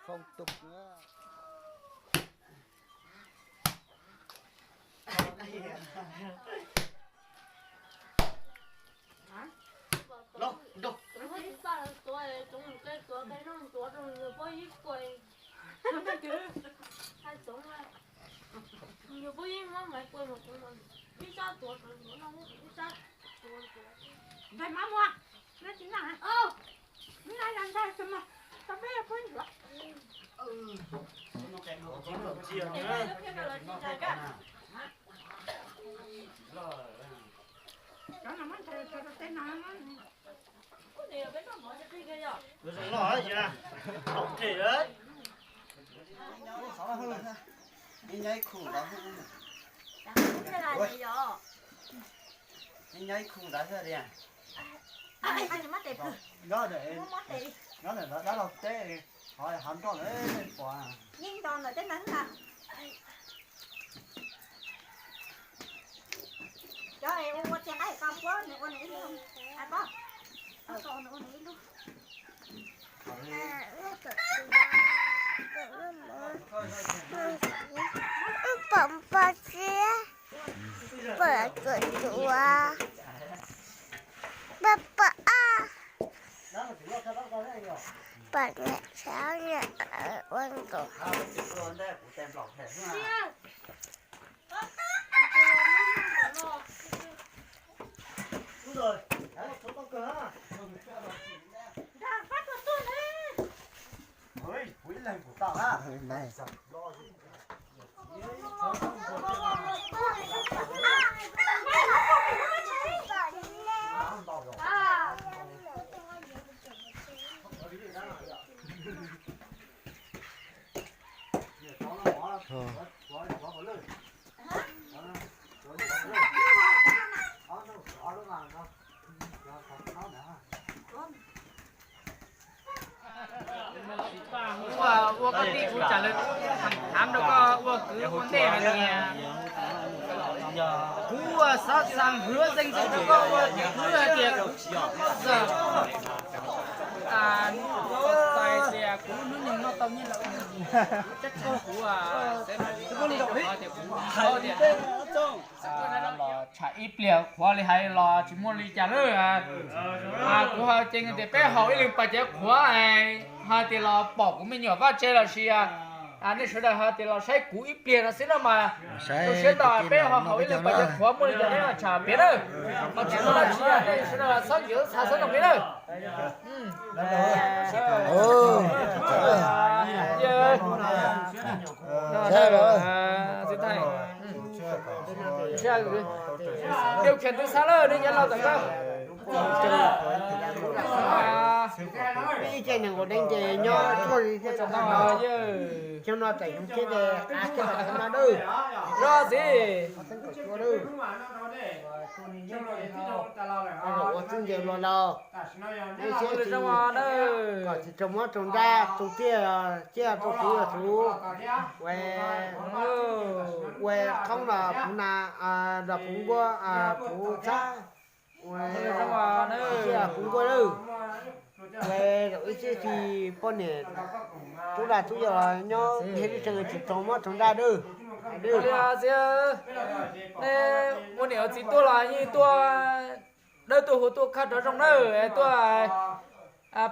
Không tục nữa. Los, los. Ntshai mab muag, no tsis noj, noj yog ntshai tus mas tau peb pub ntsuav. Cov no muab ntshai rau tej no. Nyob ib khu ntawd, nyob ib khu ntawd thiab tiag. Nyob ntawm, nyob ntawm dab laug teb, ho hav nroj ntawd pom. Yeej nto ntawm tej neeg na. Cov es ua txiag nqaij ko puab nws ua nws ib lub, a pob, nws ua nws ib lub. Pom pom txiab, pom tuam tuam, pom pom a, pom niam txhab niam ua nkaus. Ua, ua koj tij kuv tsam lawv tham rau koj ua kwv ua ntej hais tias, kuv ua xav xav hwv zeej rau koj ua kwv hais tias kuv tsis txhob txawj, txais tias kuv hnub nyoog noj tau nyiaj lawm, kuv tsis txhob, kuv xav tias kuv tsis txhob tias los tsham ib pliag qhuav li hais los tsis muaj li cas lawm. Kuv ho ceeb tias peb haus ib leeg pas cawv qhuav, ho tias los pom kuv me nyuam vaj tse los sis nej sawv daws ho tias los saib kuv ib pliag no xwb no mas, tu siab tau peb ho haus ib leeg pas cawv qhuav muaj li cas peb ho tsham piav nawb. Ho tsis muaj dab tsi nej sawv daws txhob nkim txhab xwb no peb nawb. Yawg, Tiêu khiển từ xa lawm, nej nyob no tawm koj. Ib ce nees nkaum deev ces nyob tshuaj li thiab tau no, yawg. Cov no tseem yog thiab ces a thiab los no dawb. Zog txiv. Ua txuj nce luag laus, ib siab tsis, kom tsis raug mob raug nraj raug tiaj, ciaj raug txhuv yog txhuv, ua, ua qhoob los puv nas, los puv nkuaj, puv txhab, ua, ciaj puv nkuaj lawm. Ua zaum ib siab tsis poj niam tub lag tub yau nyob ntiaj teb chaws tsis raug mob raug nraj dawb. Nej ua niam ua txiv tuaj los yeej tuaj dawb tuaj huv tuaj khaj rov zoo nawb, tuaj,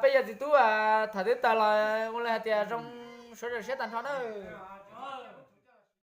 peb yog txiv tub tham twb tas los ua li hais tias zoo sawv daws siab tag nrho nawb.